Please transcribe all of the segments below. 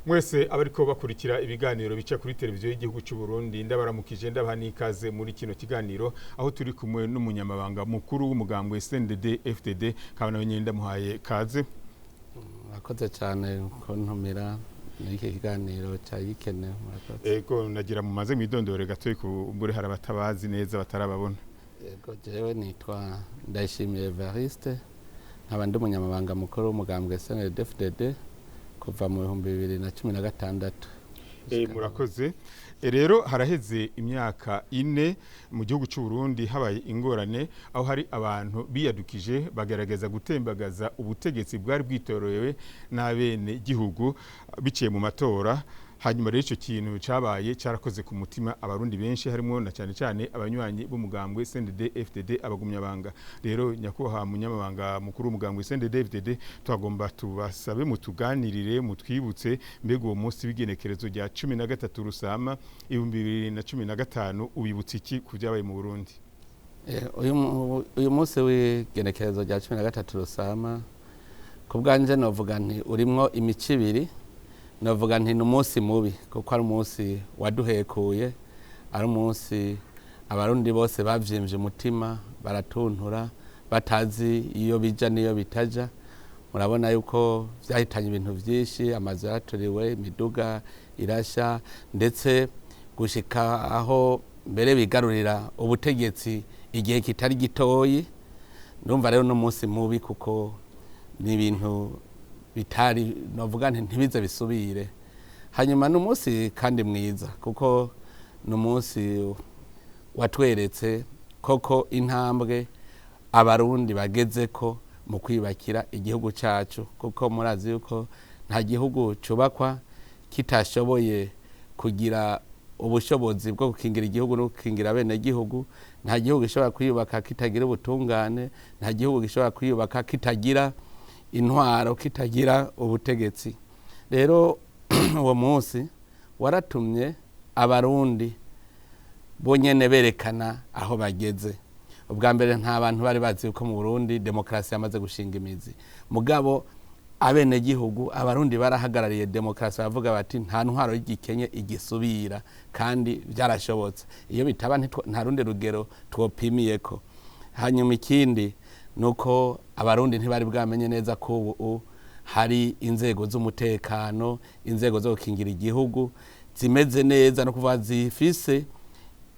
Mwese abariko bakurikira ibiganiro bica kuri televiziyo y'igihugu cy'u Burundi, ndabaramukije, ndabaha n'ikaze muri kino kiganiro aho turi kumwe n'umunyamabanga mukuru w'umugambwe CNDD FDD, kaba nawe nyene ndamuhaye kaze. Murakoze cyane kuntumira muri iki kiganiro cya Yikene, murakoze. Ego, nagira mumaze mwidondore gatoyi kumbure hari abatabazi neza, batarababona. Ego, jewe nitwa Ndayishimiye Evariste, nkaba ndi umunyamabanga mukuru w'umugambwe CNDD-FDD kuva mu 2016. Murakoze. Rero haraheze imyaka 4 mu gihugu cy'u Burundi habaye ingorane, aho hari abantu biyadukije bagaragaza gutembagaza ubutegetsi bwari bwitorewe n'abene gihugu biciye mu matora. Hanyuma rero ico kintu cabaye carakoze ku mutima abarundi benshi, harimo na cyane cyane abanywanyi b'umugambwe CNDD FDD, abagumyabanga. Rero nyakubahwa munyamabanga mukuru w'umugambwe CNDD FDD, twagomba tubasabe mutuganirire, mutwibutse mbega uwo munsi w'igenekerezo rya 13 Rusama 2015 ubibutse iki ku byabaye mu Burundi? Uyu munsi w'igenekerezo rya 13 Rusama, ku bwanje novuga nti urimwo imico ibiri. Novuga nti ni umunsi mubi kuko ari umunsi waduhekuye, ari umunsi abarundi bose bavyimvye umutima, baratuntura batazi iyo bija n'iyo bitaja. Murabona yuko vyahitanye ibintu vyinshi, amazu yaraturiwe, imiduga irasha, ndetse gushika aho mbere bigarurira ubutegetsi igihe kitari gitoyi. Ndumva rero n'umunsi mubi kuko ni ibintu bitari, novuga nti ntibize bisubire. Hanyuma n'umunsi kandi mwiza kuko n'umunsi watweretse koko intambwe abarundi bagezeko mu kwiyubakira igihugu cacu, kuko murazi yuko nta gihugu cubakwa kitashoboye kugira ubushobozi bwo gukingira igihugu no gukingira bene gihugu. Nta gihugu gishobora kwiyubaka kitagira ubutungane, nta gihugu gishobora kwiyubaka kitagira intwaro, kitagira ubutegetsi. Rero uwo munsi waratumye abarundi bonyene berekana aho bageze. Ubwa mbere nta bantu bari bazi yuko mu Burundi demokarasi yamaze gushinga imizi, mugabo abenegihugu abarundi barahagarariye demokarasi, baravuga bati nta ntwaro y'igikenye igisubira, kandi byarashobotse. Iyo bitaba nta rundi rugero twopimiyeko. Hanyuma ikindi nuko abarundi ntibari bwamenye neza ko ubu hari inzego z'umutekano, inzego zo gukingira igihugu zimeze neza, no kuvuga zifise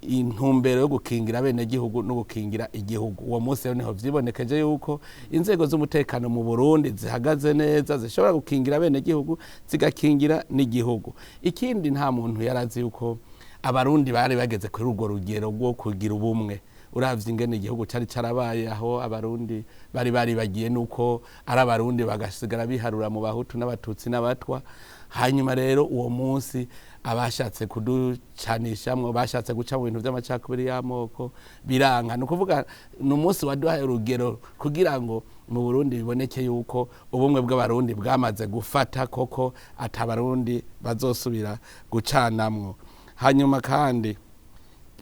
intumbero yo gukingira abenegihugu no gukingira igihugu. Uwo munsi rero niho vyibonekeje yuko inzego z'umutekano mu Burundi zihagaze neza, zishobora gukingira abenegihugu, zigakingira n'igihugu. Ikindi nta muntu yarazi yuko abarundi bari bageze kuri urwo rugero rwo kugira ubumwe. Uravye ingene igihugu cari carabaye, aho abarundi bari baribagiye nuko ari abarundi, bagasigara biharura mu bahutu n'abatutsi n'abatwa. Hanyuma rero uwo munsi abashatse kuducanishamwo, bashatse guca mu bintu vy'amacakubiri y'amoko, biranka. Ni ukuvuga ni umunsi waduhaye urugero kugira ngo mu Burundi biboneke yuko ubumwe bw'abarundi bwamaze gufata koko, ata barundi bazosubira gucanamwo. Hanyuma kandi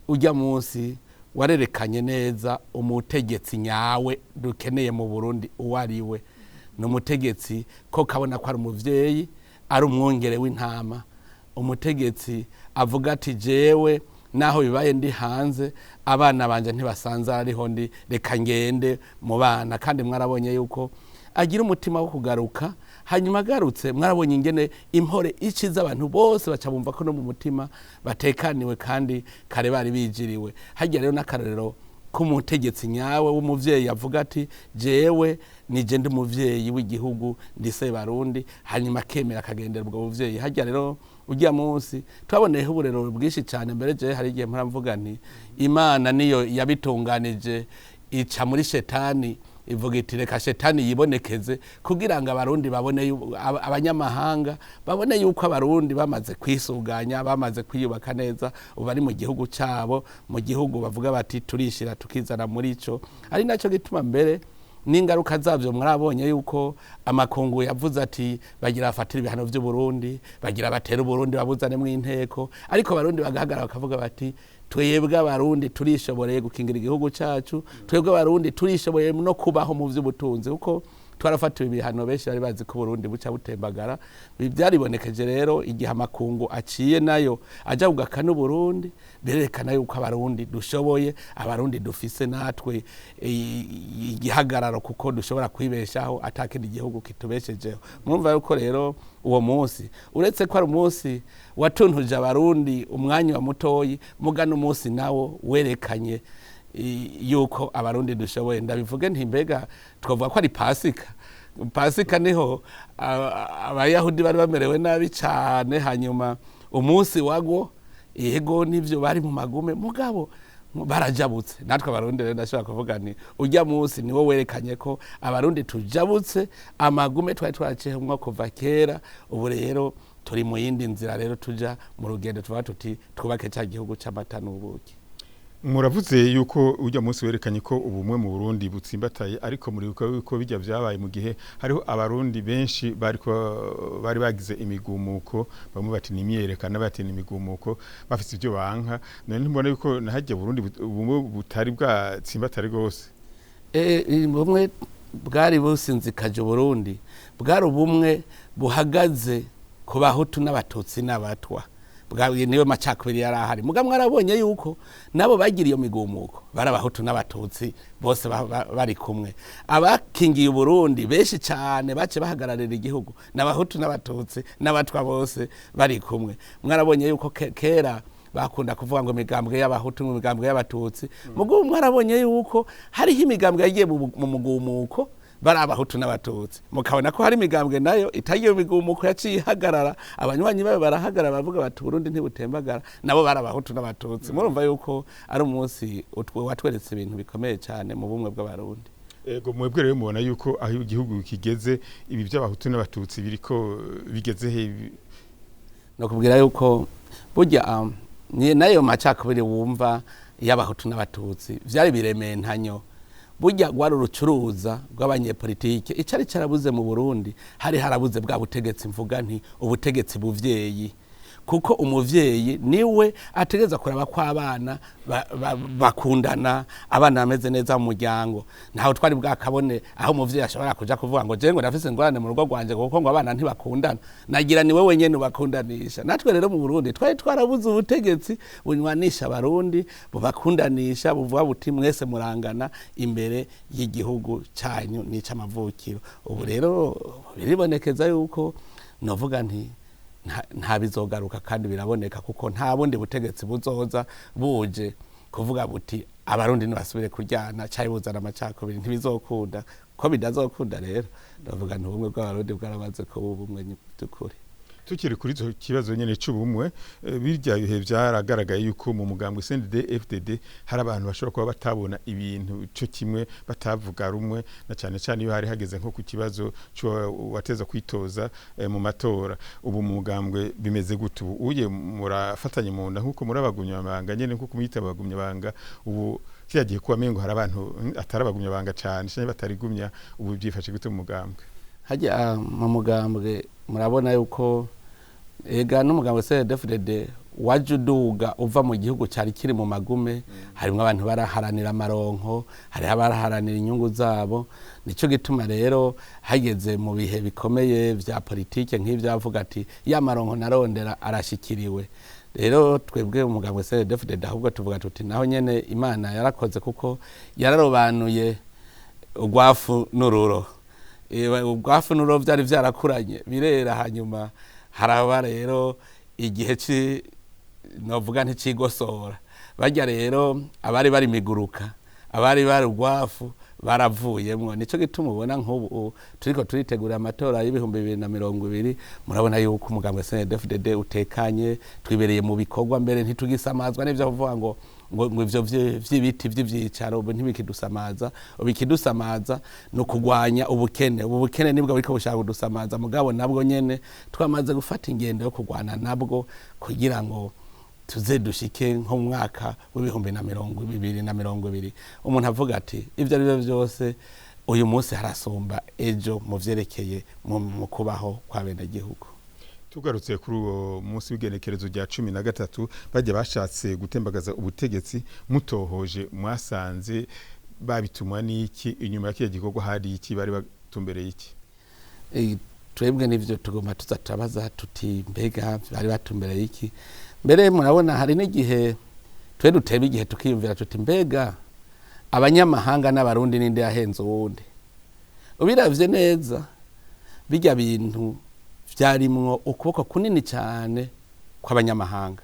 urya munsi warerekanye neza umutegetsi nyawe dukeneye mu Burundi uwo ari we. Ni umutegetsi ko kabona ko ari umuvyeyi, ari umwungere w'intama, umutegetsi avuga ati jewe naho bibaye ndi hanze, abana banje ntibasanze ariho ndi, reka ngende mu bana. Kandi mwarabonye yuko agira umutima wo kugaruka. Hanyuma agarutse mwarabonye ingene impore iciza, abantu bose baca bumva ko no mu mutima batekaniwe, kandi kare bari bijiriwe. Harya rero n'akarorero k'umutegetsi nyawe w'umuvyeyi avuga ati jewe nije ndi umuvyeyi w'igihugu, ndi Sebarundi, hanyuma akemera akagendera ubwo buvyeyi. Harya rero urya munsi twaboneyeho uburero bwinshi cyane. Mbere jewe hari igihe mpora mvuga nti Imana niyo yabitunganije, ica muri shetani ivuga iti reka shetani yibonekeze kugira ngo abarundi babone abanyamahanga babone yuko abarundi bamaze kwisuganya, bamaze kwiyubaka neza, ubu bari mu gihugu cabo, mu gihugu bavuga bati turishira tukizana muri ico. Ari naco gituma mbere n'ingaruka zabyo mwarabonye yuko amakungu yavuze ati bagira bafatira ibihano vy'u Burundi, bagira batera Uburundi babuzane inteko, ariko abarundi bagahagarara bakavuga bati twebwe abarundi turishoboreye gukingira igihugu cacu, twebwe abarundi turishoboreye no kubaho mu vy'ubutunzi, kuko Twarafatiwe ibihano, benshi bari bazi ko Burundi buca butembagara. Byaribonekeje rero igihe amakungu aciye nayo aja kugakana Burundi, berekana yuko Abarundi dushoboye, Abarundi dufise natwe igihagararo, kuko dushobora kwibeshaho atakindi gihugu kitubeshejeho. Murumva yuko rero uwo munsi, uretse ko ari umunsi watuntuje Abarundi umwanya wa mutoyi, mugana umunsi nawo werekanye yuko Abarundi dushoboye. Ndabivuge nti mbega twavuga ko ari Pasika? Pasika niho Abayahudi bari bamerewe nabi cyane, hanyuma umunsi wagwo, yego nivyo bari mu magume, mugabo barajabutse. Natwe Abarundi rero ndashobora kuvuga ni ujya munsi niwo werekanye ko Abarundi tujabutse amagume twari twaciyemwo kuva kera. Ubu rero turi mu yindi nzira, rero tuja mu rugendo tuvuga tuti twubake cya gihugu c'amata n'ubuki. Muravuze yuko ujya munsi werekanye ko ubumwe mu Burundi butsimbataye, ariko muribuka yuko bijya vyabaye mu gihe hariho Abarundi benshi bari bagize imigumuko, bamwe bati ni imyiyerekano, bati ni imigumuko, bafise ivyo banka. None ntimubona yuko nahajya Burundi ubumwe butari bwatsimbatare rwose? Ubumwe bwari businzikaje Burundi bwari ubumwe buhagaze ku Bahutu n'Abatutsi n'Abatwa, niyo macakubiri yari ahari. Muga mwarabonye yuko nabo bagira iyo migumuko bari Abahutu n'Abatutsi bose bari kumwe. Abakingiye Uburundi benshi cyane bace bahagararira igihugu n'Abahutu n'Abatutsi n'Abatwa bose bari kumwe. Mwarabonye yuko kera bakunda kuvuga ngo imigambwe y'Abahutu, imigambwe y'Abatutsi, mugo mwarabonye yuko hariho imigambwe yagiye mu mugumuko bari Abahutu n'Abatutsi, mukabona ko hari imigambwe nayo itagiye imigumuko yaciye ihagarara, abanywanyi bayo barahagarara, bavuga bati Burundi ntibutembagara, nabo bari Abahutu n'Abatutsi. Murumva yuko ari umunsi watweretse ibintu bikomeye cyane mu bumwe bw'Abarundi. Ego, mwebwe rero mubona yuko aho igihugu kigeze, ibi by'Abahutu n'Abatutsi biriko bigeze he? No kubwira yuko burya nayo macakubiri wumva y'Abahutu n'Abatutsi vyari birementanyo, burya rwari urucuruza rw'abanyepolitike. Icari carabuze mu Burundi, hari harabuze bwa butegetsi, mvuga nti ubutegetsi buvyeyi, kuko umuvyeyi niwe ategereza kuraba ko abana bakundana, abana bameze neza mu muryango. Ntaho twari bwakabone aho umuvyeyi ashobora kuja kuvuga ngo je ngo ndafise ingorane mu rugo rwanje kuko ngo abana ntibakundana, nagira ni wewe nyene ubakundanisha. Natwe rero mu Burundi twari twarabuze ubutegetsi bunywanisha Abarundi, bubakundanisha, buvuga buti mwese murangana imbere y'igihugu canyu n'ic'amavukiro. Ubu rero biribonekeza yuko novuga nti nta bizogaruka, kandi biraboneka kuko nta bundi butegetsi buzoza buje kuvuga buti Abarundi ntibasubire kuryana cari buzana amacakubiri, ntibizokunda. Ko bidazokunda rero ndavuga nti ubumwe bw'Abarundi bwaramaze kuba ubumwe by'ukuri. Tukiri kuri ico kibazo nyene c'ubumwe, birya bihe vyaragaragaye yuko mu mugambwe CNDD-FDD hari abantu bashobora kuba batabona ibintu ico kimwe, batavuga rumwe, na cane cane iyo hari hageze nko ku kibazo wateza kwitoza mu matora. Ubu mu mugambwe bimeze gute? Ubu uye murafatanye mu nda nkuko murabagumya banga nyene, nkuko muyita abagumya banga? Ubu kiriya gihe kuba mengo hari abantu atari abagumya banga cane canke batarigumya, ubu byifashe gute mu mugambwe? Hajya mu mugambwe murabona yuko ega n'umugambwe CNDD-FDD waje uduga uva mu gihugu cari kiri mu magume, harimwo abantu baraharanira amaronko, hariho abaraharanira inyungu zabo. Nico gituma rero hageze mu bihe bikomeye vya politike nk'ivyavuga ati ya maronko narondera arashikiriwe. Rero twebwe umugambwe CNDD-FDD ahubwo tuvuga tuti naho nyene Imana yarakoze, kuko yararobanuye urwafu n'ururo. Urwafu n'ururo vyari vyarakuranye birera, hanyuma haraba rero igihe novuga nticigosora barya rero abari bari miguruka, abari bari urwafu baravuyemwo. Nico gituma ubona nk'ubu turiko turitegura amatora y'2020, murabona yuko umugambwe CNDD-FDD utekanye, twibereye mu bikorwa, mbere ntitugisamazwa n'ivyo kuvuga ngo ngo ivyo vy'ibiti vy'ivyicaro, ubu ntibikidusamaza. Ubikidusamaza ni ukugwanya ubukene. Ubu bukene nibwo buriko bushaka kudusamaza, mugabo nabwo nyene twamaze gufata ingendo yo kugwana nabwo kugira ngo tuze dushike nko mu mwaka w'2020 umuntu avuga ati ivyo ari byo vyose uyu munsi harasumba ejo mu vyerekeye mu kubaho kwa benegihugu. Tugarutse kuri uwo munsi w'igenekerezo rya 13, bajya bashatse gutembagaza ubutegetsi, mutohoje mwasanze babitumwa n'iki? Inyuma ya kiriya gikorwa hari iki bari batumbereye iki? Twebwe n'ivyo tugomba tuza turabaza tuti mbega bari batumbereye iki? Mbere murabona hari n'igihe twe duteba igihe tukiyumvira tuti mbega abanyamahanga n'abarundi ninde yahenze uwundi? Ubiravye neza bijya bintu vyarimwo ukuboko kunini cyane kw'abanyamahanga,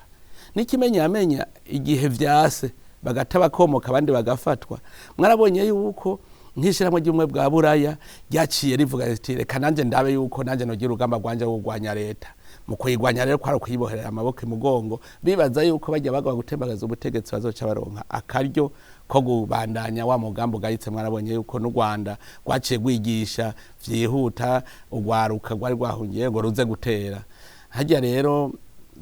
n'ikimenyamenya igihe vyase bagata bakomoka abandi bagafatwa. Mwarabonye yuko nk'ishyirahamwe ry'ubumwe bwa Buraya ryaciye rivuga riti reka nanjye ndabe yuko nanjye nogira urugamba rwanje rwo kurwanya leta. Mu kuyirwanya rero kwari ukuyiboherera amaboko imugongo, bibaza yuko bajya bagomba gutembagaza ubutegetsi bazoca baronka akaryo ko kubandanya wa mugambi ugayitse. Mwarabonye yuko n'u Rwanda rwaciye rwigisha vyihuta urwaruka rwari rwahungiye ngo ruze gutera harya. Rero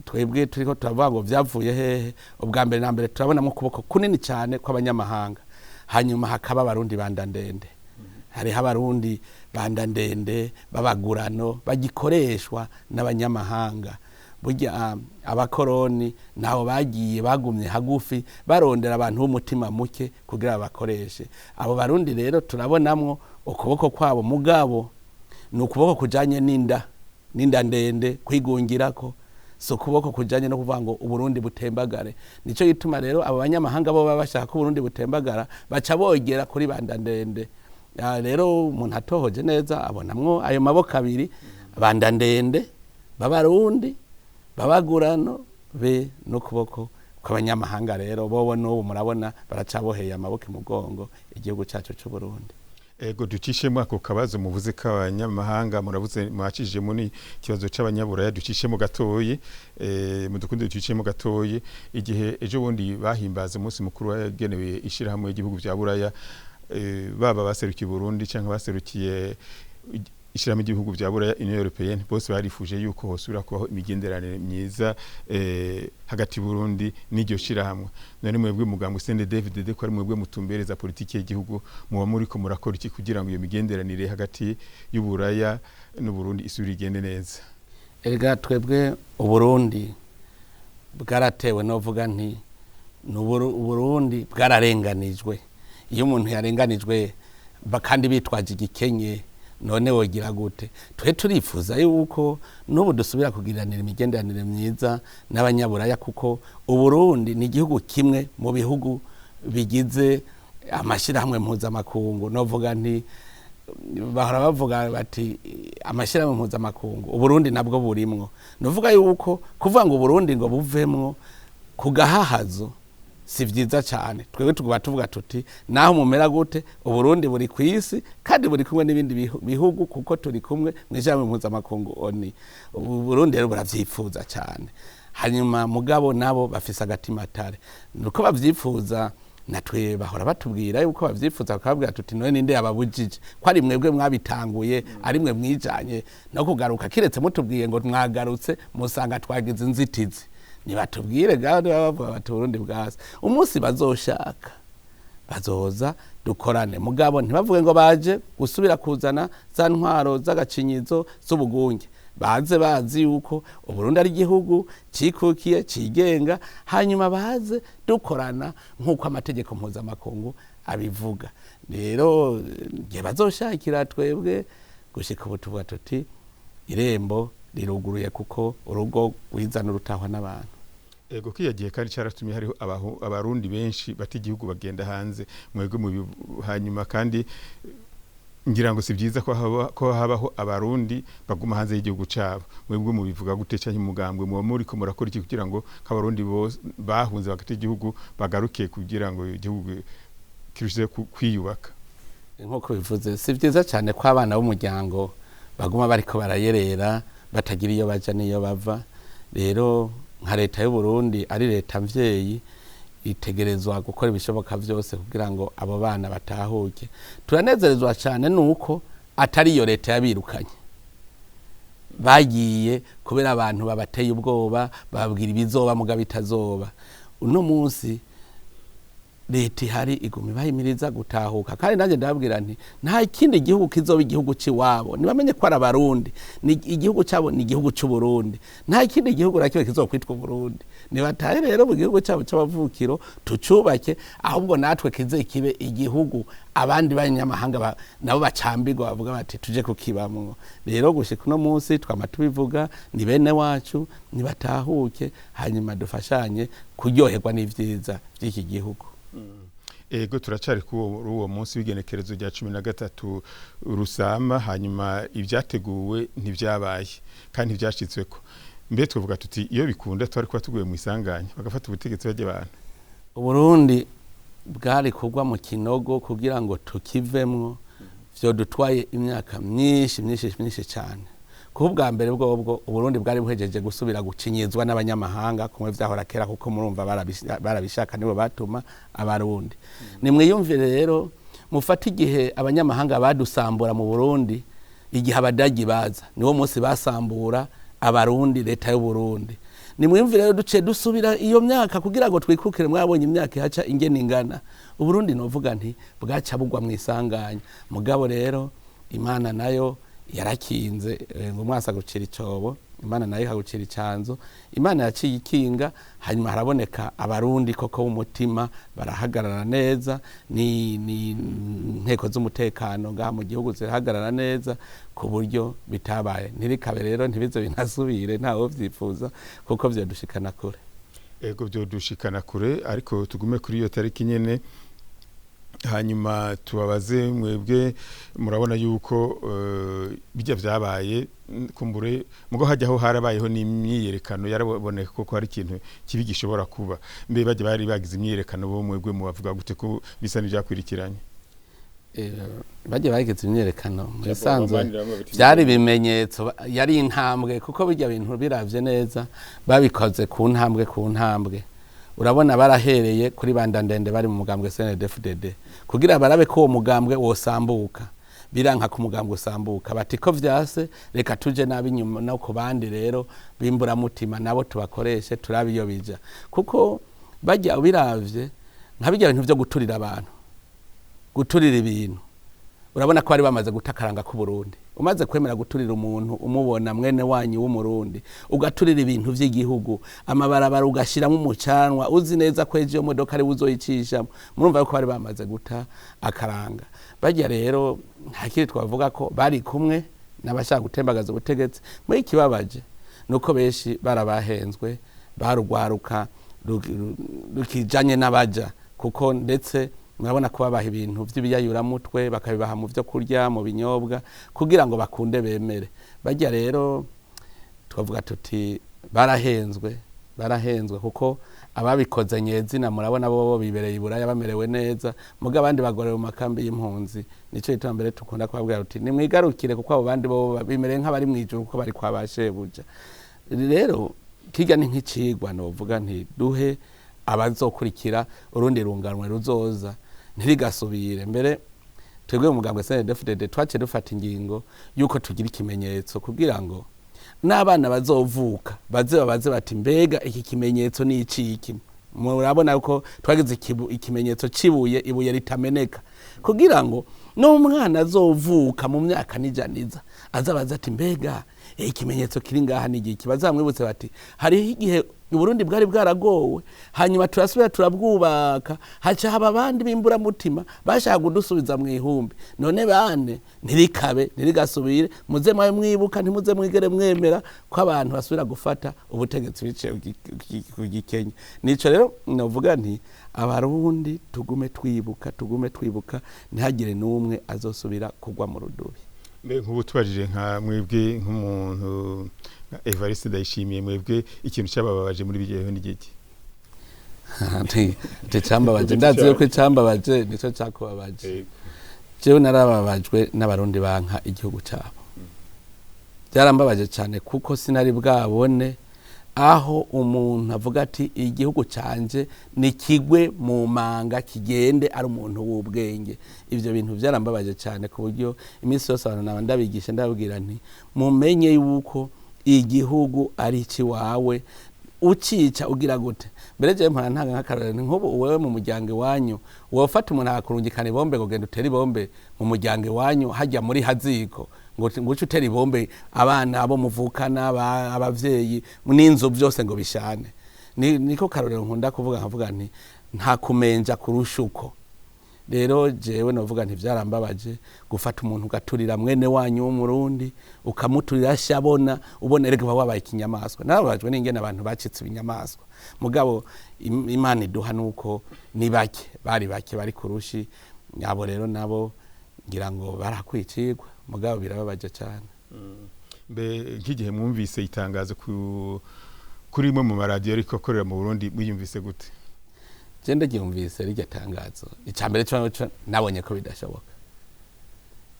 twebwe turiko turavuga ngo vyavuye hehe? Ubwa mbere na mbere turabonamo ukuboko kunini cyane kw'abanyamahanga, hanyuma hakaba abarundi banda ndende. Hariho abarundi banda ndende b'abagurano bagikoreshwa n'abanyamahanga. Burya abakoroni ntaho bagiye, bagumye hagufi barondera abantu b'umutima muke kugira babakoreshe. Abo barundi rero turabonamwo ukuboko kwabo, mugabo ni ukuboko kujanye n'inda ndende, kwigungirako, si ukuboko kujanye no kuvuga ngo Uburundi butembagare. Nico gituma rero abo banyamahanga bo baba bashaka ko Uburundi butembagara, baca bogera kuri banda ndende. Rero umuntu atohoje neza abonamwo ayo maboko abiri, banda ndende b'abarundi babagurano be n'ukuboko kw'abanyamahanga. Rero bobo n'ubu murabona baracaboheye amaboko imugongo igihugu cacu c'Uburundi. Ego, ducishemo ako kabazo muvuze k'abanyamahanga, murabuze mwacishijemo ni ikibazo c'abanyaburaya. Ducishemo gatoyi, mudukunde ducishemo gatoyi. Igihe ejo bundi bahimbaza umunsi mukuru wagenewe ishirahamwe ry'ibihugu vya Buraya, baba baserukiye Burundi canke baserukiye ishirahamwe ry'ibihugu vya Buraya, Union Européenne, bose barifuje yuko hosubira kubaho imigenderanire myiza hagati y'u Burundi n'iryo shirahamwe. None mwebwe mugambwe CNDD-FDD, ko ari mwebwe mutumbereza politiki y'igihugu, muba muriko murakora iki kugira ngo iyo migenderanire hagati y'Uburaya n'u Burundi isubire igende neza? Erega twebwe Uburundi bwaratewe, novuga nti ni Uburundi bwararenganijwe. Iyo umuntu yarenganijwe kandi bitwaje igikenye, none wogira gute? Twe turifuza yuko n'ubu dusubira kugiranira imigenderanire myiza n'abanyaburaya, kuko Uburundi ni igihugu kimwe mu bihugu bigize amashyirahamwe mpuzamakungu. Novuga nti bahora bavuga bati amashyirahamwe mpuzamakungu, Uburundi nabwo burimwo. Nuvuga yuko kuvuga ngo Uburundi ngo buvemwo ku gahahazo si vyiza cyane. Twebwe tuguma tuvuga tuti naho mumera gute, Uburundi buri ku isi kandi buri kumwe n'ibindi bihugu, kuko turi kumwe mu ishirahamwe mpuzamakungu ONU. Uburundi rero buravyifuza cyane. Hanyuma mugabo nabo bafise agatimatare nuko bavyifuza, natwe bahora batubwira yuko bavyifuza, bakababwira tuti none ninde yababujije, ko ari mwebwe mwabitanguye, ari mwe mwijanye no kugaruka? Kiretse mutubwiye ngo mwagarutse musanga twagize inzitizi. Nibatubwire gahunda bavuga bati Burundi bwaza, umunsi bazoshaka bazoza dukorane. Mugabo ntibavuge ngo baje gusubira kuzana za ntwaro z'agacinyizo z'ubugunge. Baze bazi yuko Uburundi ari igihugu cikukiye cigenga, hanyuma baze dukorana nk'uko amategeko mpuzamakungu abivuga. Rero igihe bazoshakira, twebwe gushika ubu tuvuga tuti irembo riruguruye, kuko urugo rwiza n'urutahwa n'abantu. Ego, kiyagiye kandi cyaratumye hariho abarundi benshi bata igihugu bagenda hanze. Mwebwe mu hanyuma kandi ngira ngo si byiza ko habaho abarundi baguma hanze y'igihugu cabo. Mwebwe mubivuga gute, canke umugambwe muba muriko murakora iki kugira ngo nk'abarundi bose bahunze bagata igihugu bagaruke, kugira ngo igihugu kirushizeho kwiyubaka? Nk'uko bivuze, si byiza cyane ko abana b'umuryango baguma bariko barayerera batagira iyo baja n'iyo bava. Rero nka leta y'u Burundi, ari leta mvyeyi, itegerezwa gukora ibishoboka vyose kugira ngo abo bana batahuke. Turanezerezwa cyane nuko atari iyo leta yabirukanye. Bagiye kubera abantu babateye ubwoba, bababwira ibizoba mugabo itazoba. Uno munsi Leta ihari iguma ibahimiriza gutahuka, kandi nanjye ndababwira nti nta kindi gihugu kizoba igihugu c'iwabo, ntibamenye ko ari Abarundi, ni igihugu cyabo, ni igihugu c'Uburundi, nta kindi gihugu na kimwe kizokwitwa Uburundi. Nibatahe rero mu gihugu cyabo c'abavukiro, tucubake, ahubwo natwe kize kibe igihugu abandi banyamahanga nabo bacambirwa bavuga bati tuje kukibamwo. Rero gushika uno munsi twama tubivuga, ni bene wacu nibatahuke, hanyuma dufashanye kuryoherwa n'ivyiza vy'iki gihugu. Ego, turacari kuri uwo munsi w'igenekerezo rya 13 Rusama, hanyuma ibyateguwe ntivyabaye kandi ntivyashitsweko. Mbe twavuga tuti iyo bikunda twari kuba tuguye mu isanganya bagafata ubutegetsi bajya abantu. Uburundi bwari kugwa mu kinogo kugira ngo tukivemwo vyodutwaye imyaka myinshi myinshi myinshi cyane. Kuko ubwa mbere bwobwo Uburundi bwari buhejeje gusubira gucinyizwa n'abanyamahanga kumwe vyahora kera, kuko murumva barabishaka, nibo batuma Abarundi. Nimwiyumvire rero mufate igihe abanyamahanga badusambura mu Burundi, igihe Abadagi baza niwo munsi basambura Abarundi, leta y'u Burundi. Nimwiyumvire rero duce dusubira iyo myaka kugira ngo twikukire. Mwabonye imyaka ihaca ingene ingana, Uburundi novuga nti bwaca bugwa mu isanganya. Mugabo rero Imana nayo yarakinze, ngo mwasa gucira icobo, Imana nayo ikagucira icanzo. Imana yaciye ikinga, hanyuma haraboneka Abarundi koko b'umutima barahagarara neza, ni inteko z'umutekano ngaha mu gihugu zirahagarara neza ku buryo bitabaye. Ntirikabe rero, ntibize binasubire, ntawo vyifuza kuko vyodushikana kure. Ego, vyodushikana kure, ariko tugume kuri iyo tariki nyene. Hanyuma tubabaze mwebwe, murabona yuko bijya vyabaye kumbure mugo hajyaho harabayeho n'imyiyerekano, yaraboneka koko hari ikintu kibi gishobora kuba. Mbe bajya bari bagize imyiyerekano bo mwebwe mubavuga gute ko bisa n'ivyakwirikiranye? Bajya bagize imyiyerekano mu bisanzwe byari ibimenyetso, yari intambwe, kuko bijya bintu biravye neza babikoze ku ntambwe ku ntambwe. Urabona barahereye kuri banda ndende bari mu mugambwe CNDD-FDD kugira barabe ko uwo mugambwe wosambuka, biranka ku mugambwe usambuka, bati ko vyase reka tuje nabi inyuma no ku bandi rero bimburamutima nabo tubakoreshe turabe iyo bija. Kuko bajya biravye nka bijya bintu vyo guturira abantu, guturira ibintu, urabona ko bari bamaze gutakaranga ku Burundi. Umaze kwemera guturira umuntu umubona mwene wanyu w'Umurundi, ugaturira ibintu vy'igihugu, amabarabara ugashiramo umucanwa uzi neza ko ejo iyo modoka ari uzoyicishamo, murumva ko bari bamaze guta akaranga. Bajya rero nta kindi twavuga ko bari kumwe n'abashaka gutembagaza ubutegetsi. Muri ikibabaje nuko benshi barabahenzwe, barugwaruka rukijanye n'abaja, kuko ndetse murabona ko babaha ibintu vy'ibiyayuramutwe, bakabibaha mu vyo kurya, mu binyobwa, kugira ngo bakunde bemere. Bajya rero twavuga tuti barahenzwe, barahenzwe, kuko ababikoze nyezina murabona bo bibereye iburaya bamerewe neza, muga abandi bagorewe mu makambi y'impunzi. Nico gituma mbere tukunda kubabwira tuti nimwigarukire, kuko abo bandi bo bimereye nk'abari mw'ijuru kuko bari kwa ba shebuja. Rero kirya ni nk'icigwa novuga nti duhe abazokurikira urundi runganwe ruzoza ntirigasubire. Mbere twebwe mu mugambwe CNDD-FDD twaciye dufata ingingo yuko tugira ikimenyetso kugira ngo n'abana bazovuka baze babaze bati mbega iki kimenyetso ni iciki. Murabona yuko twagize ikimenyetso cibuye, ibuye ritameneka, kugira ngo n'umwana azovuka mu myaka nijaniza azabaza ati mbega ikimenyetso kiri ngaha ni igiki. Bazamwibutse bati hariho igihe Uburundi bwari bwaragowe, hanyuma turasubira turabwubaka, haca haba abandi b'imburamutima bashaka kudusubiza mu ihumbi. None bane ntirikabe, ntirigasubire, muze mwabe mwibuka, ntimuze mwigere mwemera ko abantu basubira gufata ubutegetsi biciye ku gikenye. Nico rero novuga nti Abarundi tugume twibuka, tugume twibuka, ntihagire n'umwe azosubira kugwa mu rudubi. Mbe nk'ubu tubajije nka mwebwe nk'umuntu Evariste Ndayishimiye, mwebwe ikintu cyabababaje muri bigiyeho ni giki? Nti cyambabaje, ndazi yuko icyambabaje nico cyakubabaje. Jewe narababajwe n'Abarundi banka igihugu cyabo. Byarambabaje cyane kuko sinari bwabone aho umuntu avuga ati igihugu canje nikigwe mu manga kigende ari umuntu w'ubwenge. Ivyo bintu byarambabaje cyane ku buryo iminsi yose abantu naba ndabigisha ndababwira nti mumenye yuko igihugu ari ikiwawe, Ucica ugira gute? Mbere jewe mpora ntanga nk'akarorero, ni nk'ubu wewe mu muryango iwanyu wofata umuntu akakurungikana ibombe ngo genda utere ibombe mu muryango iwanyu hajya muri haziko, ngo uce utera ibombe abana abo muvukana, abavyeyi n'inzu byose ngo bishane. Niko karorero nkunda kuvuga, nkavuga nti nta kumenja kurusha uko. Rero jewe novuga nti vyarambabaje gufata umuntu ugaturira mwene wanyu w'Umurundi, ukamuturira shabona ubona, erega uba wabaye ikinyamaswa. Narababajwe n'ingene abantu bacitse ibinyamaswa, mugabo Imana iduha nuko ni bake, bari bake bari kurushi. Abo rero nabo ngira ngo barakwicirwa, mugabo birababaje cane. Mbe nk'igihe mwumvise itangazo kuri imwe mu maradiyo ariko akorera mu Burundi, mwiyumvise gute? Je ndaryumvise rirya tangazo, icya mbere cyo nabonye ko bidashoboka.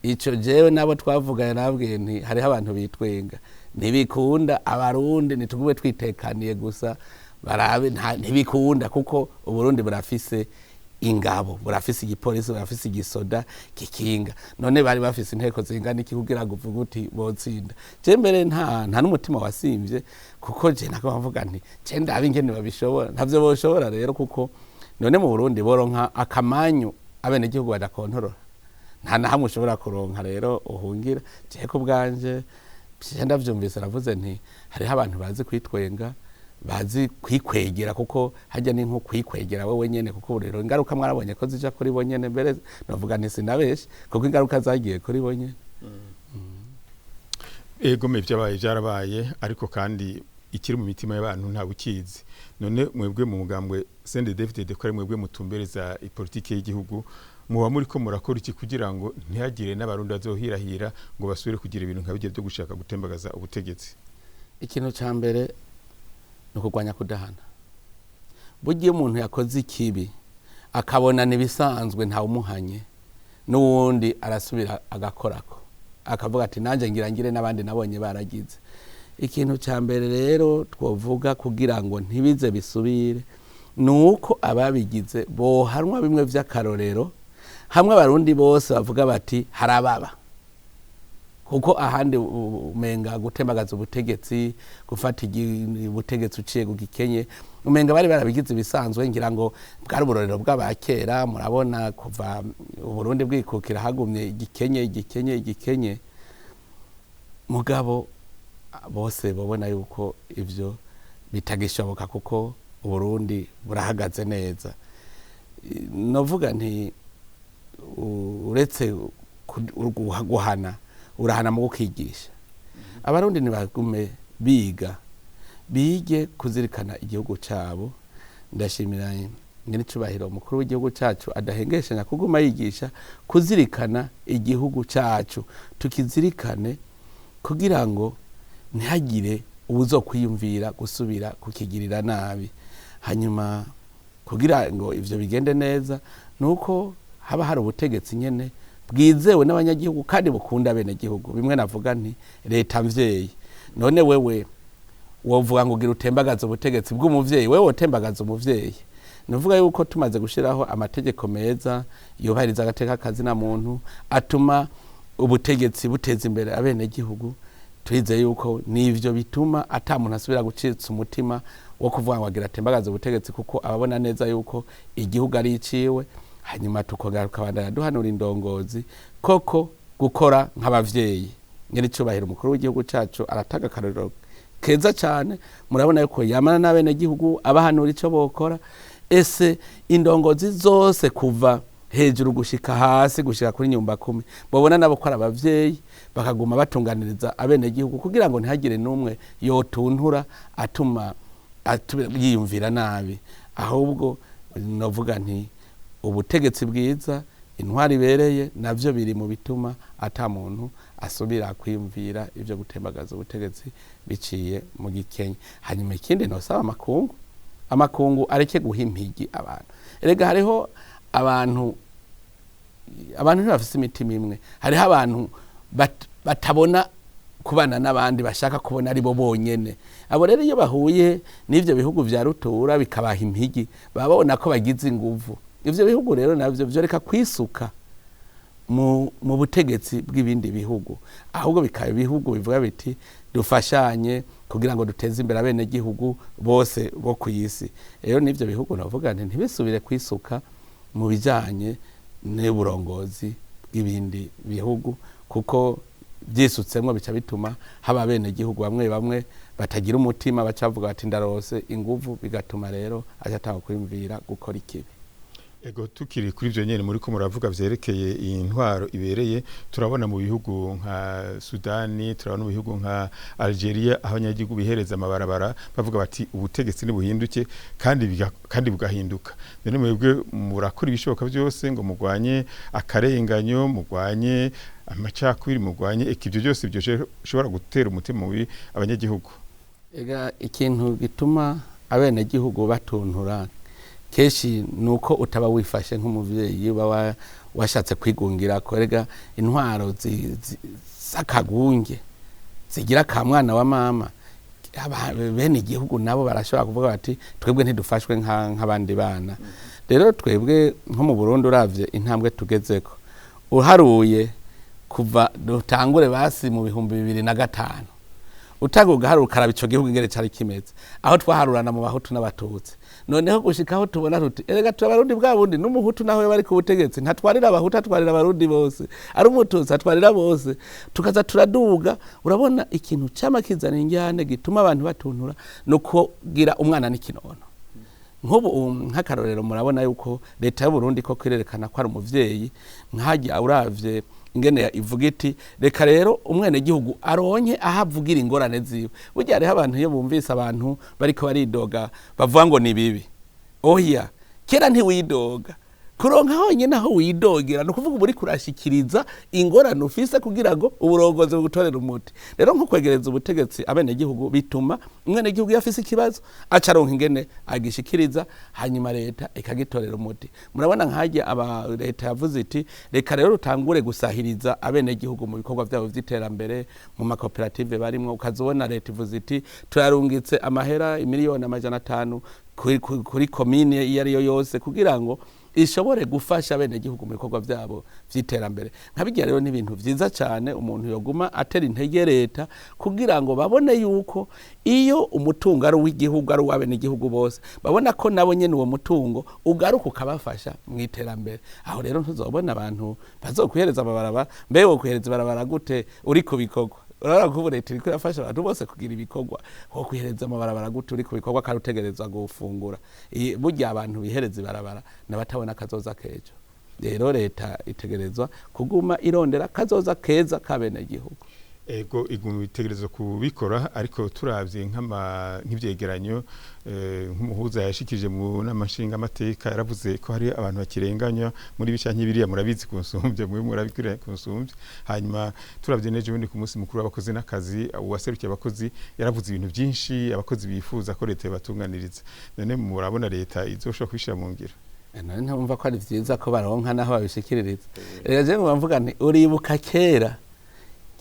Ico jewe nabo twavuganye nabwiye nti hariho abantu bitwenga, ntibikunda. Abarundi ntitugume twitekaniye gusa, barabe ntibikunda, kuko Uburundi burafise ingabo, burafise igipolisi, burafise igisoda kikinga. None bari bafise inteko zingana iki kugira ngo uvuge uti botsinda? Je mbere nta n'umutima wasimvye, kuko je nako bavuga nti je ndabe ingene babishobora, ntavyo boshobora rero, kuko none mu Burundi boronka akamanyu abenegihugu badakontorora? Nta na hamwe ushobora kuronka rero uhungira. Je ku bwanje je ndavyumvise navuze nti hariho abantu bazi kwitwenga, bazi kwikwegera, kuko hajya ni nko kwikwegera wowe nyene, kuko rero ingaruka mwarabonye ko zija kuri bo nyene. Mbere navuga nti sinabeshe, kuko ingaruka zagiye kuri bo nyene. Ego me, vyabaye vyarabaye, ariko kandi ikiri mu mitima y'abantu nta bukizi. None mwebwe mu mugambwe CNDD-FDD, ko ari mwebwe mutumbereza ipolitike y'igihugu, muba muri ko murakora iki kugira ngo ntihagire n'Abarundi bazohirahira ngo basubire kugira ibintu nka bijya byo gushaka gutembagaza ubutegetsi? Ikintu ca mbere ni ukurwanya kudahana. Burya iyo umuntu yakoze ikibi akabona ntibisanzwe, ntawumuhanye, n'uwundi arasubira agakorako, akavuga ati nanjye ngira ngire n'abandi nabonye baragize. Ikintu cya mbere rero twovuga kugira ngo ntibize bisubire ni uko ababigize bohanwa bimwe vy'akarorero, hamwe Abarundi bose bavuga bati harababa, kuko ahandi umenga gutembagaza ubutegetsi, gufata ubutegetsi uciye ku gikenye, umenga bari barabigize ibisanzwe. Ngira ngo bwari uburorero bw'abakera. Murabona kuva Uburundi bwikukira hagumye igikenye, igikenye, igikenye, mugabo bose babona yuko ivyo bitagishoboka kuko Uburundi burahagaze neza. Novuga nti uretse guhana, urahana mu gukigisha. Abarundi ntibagume biga, bige kuzirikana igihugu cabo. Ndashimira nyinicubahiro umukuru w'igihugu cacu adahengeshanya kuguma yigisha kuzirikana igihugu cacu. Tukizirikane kugira ngo ntihagire uwuzokwiyumvira gusubira kukigirira nabi. Hanyuma kugira ngo ivyo bigende neza nuko haba hari ubutegetsi nyene bwizewe n'abanyagihugu kandi bukunda abenegihugu, bimwe navuga nti leta mvyeyi. None wewe wovuga ngo ugira utembagaze ubutegetsi bw'umuvyeyi? Wewe wotembagaza umuvyeyi? Nuvuga yuko tumaze gushiraho amategeko meza yubahiriza agateka kazina muntu, atuma ubutegetsi buteza imbere abenegihugu, turize yuko nivyo bituma ata muntu asubira gucitsa umutima wo kuvuga ngo agira atembagaze ubutegetsi, kuko ababona neza yuko igihugu ari iciwe. Hanyuma tukongera tukabandanya duhanura indongozi koko gukora nk'abavyeyi. Nyiricubahiro umukuru w'igihugu cacu aratanga akarorero keza cane. Murabona yuko yamana n'abenegihugu, abahanura ico bokora. Ese indongozi zose kuva hejuru gushika hasi, gushika kuri nyumba kumi, babona nabo ko ari abavyeyi, bakaguma batunganiriza abenegihugu kugira ngo ntihagire n'umwe yotuntura atuma yiyumvira nabi. Ahubwo novuga nti ubutegetsi bwiza, intwari ibereye, navyo biri mu bituma ata muntu asubira kwiyumvira ivyo gutembagaza ubutegetsi biciye mu gikenye. Hanyuma ikindi nosaba amakungu, amakungu areke guha impigi abantu. Erega hariho abantu, abantu ntibafise imitima imwe. Hariho abantu batabona kubana n'abandi, bashaka kubona ari bo bonyene. Abo rero iyo bahuye n'ivyo bihugu vya rutura bikabaha impigi, baba babona ko bagize inguvu. Ivyo bihugu rero navyo vyoreka kwisuka mu butegetsi bw'ibindi bihugu, ahubwo bikaba ibihugu bivuga biti dufashanye. Kugira ngo duteze imbere abenegihugu bose bo ku isi. Rero n'ivyo bihugu navuga nti ntibisubire kwisuka mu bijanye n'uburongozi bw'ibindi bihugu, kuko byisutsemwo bica bituma haba abenegihugu bamwe bamwe batagira umutima, bacavuga bati ndarose inguvu, bigatuma rero aca atanga kwiyumvira gukora ikibi. Ego, tukiri kuri ivyo nyene muri ko muravuga vyerekeye iyi ntwaro ibereye, turabona mu bihugu nka Sudani, turabona mu bihugu nka Algeria, aho abanyagihugu bihereza amabarabara bavuga bati ubutegetsi nibuhinduke, kandi bugahinduka. None mwebwe murakora ibishoboka byose ngo mugwanye akarenganyo, mugwanye amacakubiri, mugwanye eka ivyo byose bishobora gutera umutima mubi abanyagihugu? Ega, ikintu gituma abenegihugu batuntura kenshi nuko utaba wifashe nk'umuvyeyi, uba washatse kwigungira ko. Erega intwaro z'akagunge zigira ka mwana wa mama, bene igihugu nabo barashobora kuvuga bati twebwe ntidufashwe nk'abandi bana. Rero twebwe nko mu Burundi, uravye intambwe tugezeko, uharuye kuva dutangure basi mu 2005, utanga ugaharura ukaraba ico gihugu ingene cari kimeze, aho twaharurana mu Bahutu n'Abatutsi, noneho gushika aho tubona tuti erega turabarundi bwa bundi, n'Umuhutu naho bari ku butegetsi ntatwarira Abahutu, atwarira Abarundi bose, ari Umututsi atwarira bose, tukaza turaduga. Urabona ikintu cama kizana injyane gituma abantu batuntura no kugira umwana n'ikinono. Nk'ubu nk'akarorero, murabona yuko leta y'Uburundi ko kwirerekana ko ari umuvyeyi, nkajya uravye ingene ivuga iti reka rero umwenegihugu aronke aho avugira ingorane ziwe. Burya hariho abantu iyo bumvise abantu bariko baridoga bavuga ngo ni bibi. Oya, kera ntiwidoga, kuronka honyine aho widogera ni ukuvuga uba uriko urashikiriza ingorane ufise kugira ngo uburongozi bugutorere umuti. Rero nko kwegereza ubutegetsi abenegihugu bituma umwenegihugu iyo afise ikibazo aca aronka ingene agishikiriza, hanyuma leta ikagitorera umuti. Murabona nk'harya aba leta yavuze iti reka rero rutangure gusahiriza abenegihugu mu bikorwa vyabo vy'iterambere mu makoperative barimwo, ukazobona leta ivuze iti turarungitse amahera 500,000,000 kuri komine iyo ariyo yose kugira ngo ishobore gufasha abenegihugu mu bikorwa vyabo vy'iterambere. Nka bijya rero ni ibintu vyiza cane umuntu yoguma atera intege leta kugira ngo babone yuko iyo umutungo ari uw'igihugu, ari uw'abenegihugu bose, babona ko nabo nyene uwo mutungo ugaruka ukabafasha mu iterambere. Aho rero ntuzobona abantu bazokwihereza amabarabara. Mbe wokwihereza ibarabara gute uri ku bikorwa? Urabona ko ubu leta iriko irafasha abantu bose kugira ibikorwa. Wo kwihereza amabarabara gute uri ku bikorwa kandi utegerezwa gufungura? Burya abantu bihereza ibarabara n'abatabona akazoza k'ejo. Rero leta itegerezwa kuguma irondera kazoza keza k'abenegihugu. Ego, iguma itegerezwa kubikora, ariko turavye nk'ivyegeranyo nk'umuhuza yashikije mu nama nshingamateka, yaravuze ko hari abantu bakirenganywa muri bica nk'ibiriya, murabizi kunsumbye, mwe murabikira kunsumbye. Hanyuma turavye n'ejo bundi ku munsi mukuru w'abakozi n'akazi, uwaserukiye abakozi yaravuze ibintu byinshi abakozi bifuza ko leta yabatunganiriza. None murabona leta izoshobora kubishira mu ngiro? None ntumva ko ari vyiza ko baronka naho babishikiririza? Rero je nguma mvuga nti uribuka kera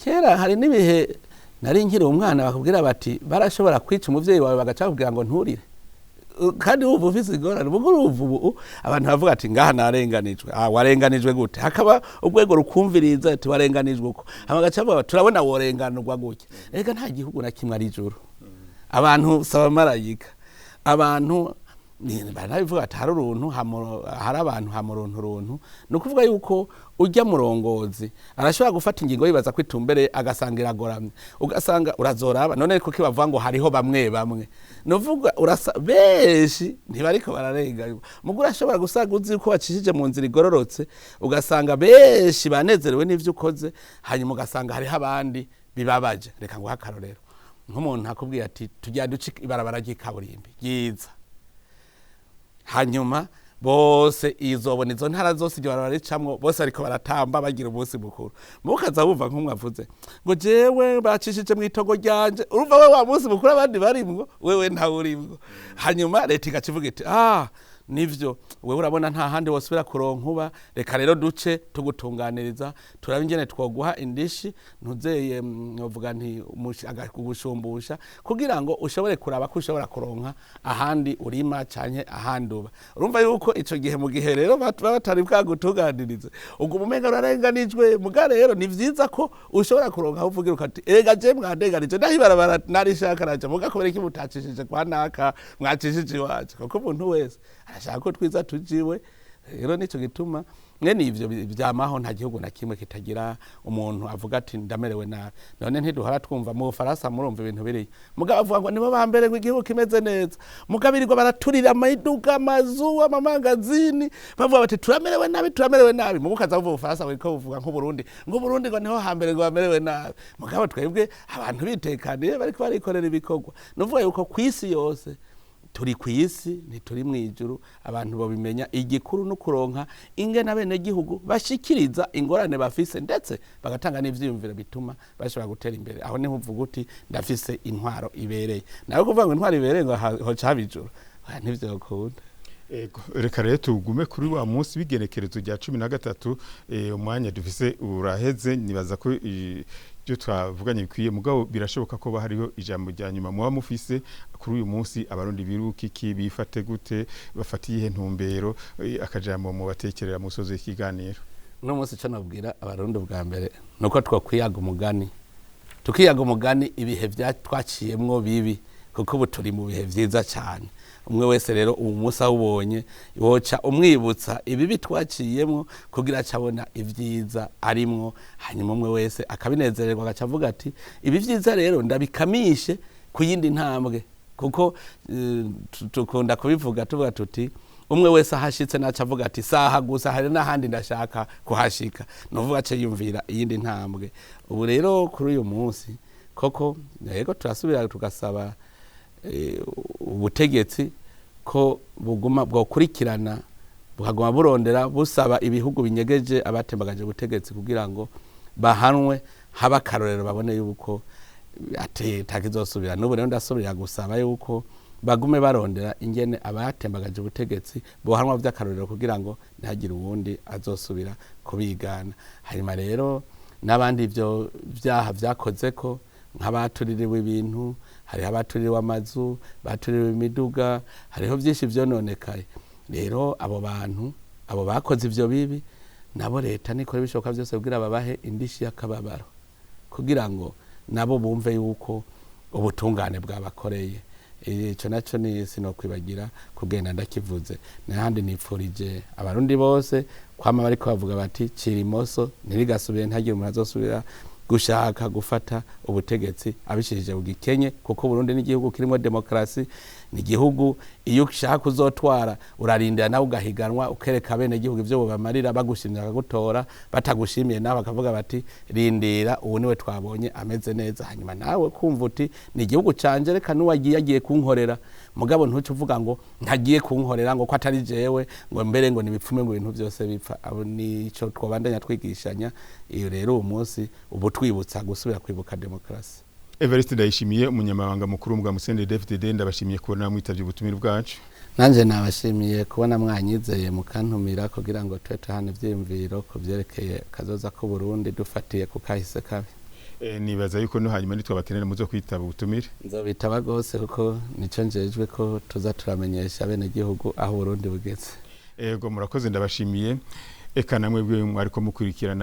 kera hari n'ibihe nari nkiri umwana bakubwira bati barashobora kwica umuvyeyi wawe bagaca bakubwira ngo nturire, kandi wumva ufise ingorane. Ubwo urumva ubu abantu bavuga ati ngaha narenganijwe. Ah, warenganijwe gute? Hakaba urwego rukumviriza ati warenganijwe uko, hama bagaca bavuga bati, turabona worenganurwa gutya. Erega nta gihugu na kimwe ari ijuru, abantu saba marayika, abantu barabivuga ati hari uruntu hari abantu hamuruntu runtu. Ni ukuvuga yuko ujya murongozi arashobora gufata ingingo yibaza ko itumbere, agasanga iragoramye, ugasanga urazoraba. None kuko bavuga ngo hariho bamwe bamwe, ni uvuga urasa benshi ntibariko bararenganywa, mugo urashobora gusanga uzi yuko wacishije mu nzira igororotse, ugasanga benshi banezerewe n'ivyo ukoze, hanyuma ugasanga hariho abandi bibabaje. Reka nguhe akarorero, nk'umuntu akubwiye ati tujya duce ibarabara ry'ikaburimbi ryiza, hanyuma bose izobona izo ntara zose iryo barabara ricamwo, bose ariko baratamba bagira umunsi mukuru. Mukaza wumva nk'umwe avuze ngo jewe bacishije mu itongo ryanje. Urumva we wa munsi mukuru abandi barimwo, wewe ntawurimwo. Hanyuma leta igaca ivuga iti ah Nivyo, wewe urabona nta handi wosubira kuronka uba, reka rero duce tugutunganiriza, turabe ingene twoguha indishi ntuzeye, novuga nti kugushumbusha kugira ngo ushobore kuraba ko ushobora kuronka ahandi urima canke ahandi uba. Urumva yuko ico gihe, mu gihe rero baba batari bwagutunganirize, ubwo umenga urarenganijwe. Muga rero ni vyiza ko ushobora kuronka aho uvugira ukati: "Ega je mwandenganije, naho ibarabara narishaka naje, muga kubera iki mutacishije kwa naka, mwacishije iwacu?" Kuko umuntu wese arashaka ko twiza tujiwe. Rero nico gituma mwene ivyo vyamaho, nta gihugu na kimwe kitagira umuntu avuga ati: "Ndamerewe nabi." None ntiduhora twumva mu Bufaransa, murumva ibintu biriya, mugabo avuga ngo nibo ba mbere, ngo igihugu kimeze neza, mugabo birirwa baraturira amaduka, amazu, amamangazini, bavuga bati: "Turamerewe nabi, turamerewe nabi." Mugo ukaza buvuga Ubufaransa buriko buvuga nk'Uburundi, ngo Uburundi ngo niho hambere ngo bamerewe nabi, mugabo twebwe abantu bitekaniye, bariko barikorera ibikorwa. Nuvuga yuko kw'isi yose turi ku isi, ntituri mu ijuru. Abantu babimenya, igikuru no kuronka ingene abenegihugu bashikiriza ingorane bafise, ndetse bagatanga n'ivyiyumviro bituma bashobora gutera imbere. Aho niho uvuga uti: "Ndafise intwaro ibereye." Nawe kuvuga ngo intwaro ibereye ngo hoca haba ijuru, oya, ntivyokunda. Ego, reka rero tugume kuri wa munsi w'igenekerezo rya 13. Umwanya dufise uraheze, nibaza ko ibyo twavuganye bikwiye, mugabo birashoboka ko hariho ijambo rya nyuma muba mufise kuri uyu munsi. Abarundi biruka iki, bifate gute, bafate iyihe ntumbero? Akajambo mubatekerera musozo ikiganiro. Uno munsi ico nobwira Abarundi bwa mbere nuko twokwiyaga umugani, tukiyaga umugani ibihe twaciyemwo bibi, kuko ubu turi mu bihe vyiza cane. Umwe wese rero uwo munsi awubonye woca umwibutsa ibibi twaciyemwo kugira ace abona ivyiza arimwo, hanyuma umwe wese akabinezererwa, agaca avuga ati: "Ibi vyiza rero ndabikamishe ku yindi ntambwe." Kuko tukunda kubivuga, tuvuga tuti umwe wese ahashitse naca avuga ati: "Saha gusa, hari n'ahandi ndashaka kuhashika." Nuvuga ace yumvira iyindi ntambwe. Ubu rero kuri uyu munsi koko yego turasubira tugasaba ubutegetsi ko buguma bwokurikirana, bukaguma burondera, busaba ibihugu binyegeje abatembagaje ubutegetsi kugira ngo bahanwe, haba akarorero, babone yuko atakizosubira. N'ubu rero ndasubira gusaba yuko bagume barondera ingene abatembagaje ubutegetsi bohanwa vy'akarorero kugira ngo ntihagire uwundi azosubira kubigana. Hanyuma rero n'abandi ivyo vyaha vyakozeko, nk'abatuririwe ibintu, hariho abatuririwe amazu, batuririwe imiduga, hariho vyinshi vyononekaye. Rero abo bantu, abo bakoze ivyo bibi, nabo leta nikora ibishoboka vyose kugira babahe indishi y'akababaro, kugira ngo nabo bumve yuko ubutungane bwabakoreye. Ico naco ni sinokwibagira kugenda ndakivuze. N'ahandi nipfurije Abarundi bose kwama bariko bavuga bati: "Cira imoso, ntirigasubire, ntagire umuntu azosubira gushaka gufata ubutegetsi abishirije bugikenye." Kuko Burundi n'igihugu kirimo demokarasi, ni igihugu iyo ushaka kuzotwara urarindira nawe ugahiganwa, ukereka bene igihugu ivyo bobamarira, bagushimye bakagutora, batagushimiye nawe bakavuga bati: "Rindira, ubu niwe twabonye ameze neza." Hanyuma nawe kumva uti: "Ni igihugu canje, reka n'uwagiye agiye kunkorera." Mugabo ntuce uvuga ngo ntagiye kunkorera, ngo ko atari jewe, ngo mbere ngo nibipfume, ngo ibintu byose bipfa. Abo nico twobandanya twigishanya. Iyo rero uwo munsi ubu twibutsa gusubira kwibuka demokarasi. Evariste Ndayishimiye, umunyamabanga mukuru w'umugambwe CNDD-FDD, ndabashimiye kubona mwitavye ubutumire bwacu. Nanje nabashimiye kubona mwanyizeye mukantumira kugira ngo tube tuhana ivyiyumviro ku vyerekeye kazoza k'Uburundi dufatiye ku kahise kabi. Nibaza yuko no hanyuma nitwabakenera muzo kwitaba ubutumire. Nzobitaba gose, kuko nico njejwe, ko tuza turamenyesha abenegihugu aho Uburundi bugeze. Ego, murakoze, ndabashimiye. Eka namwe bwe mwariko mukurikirana.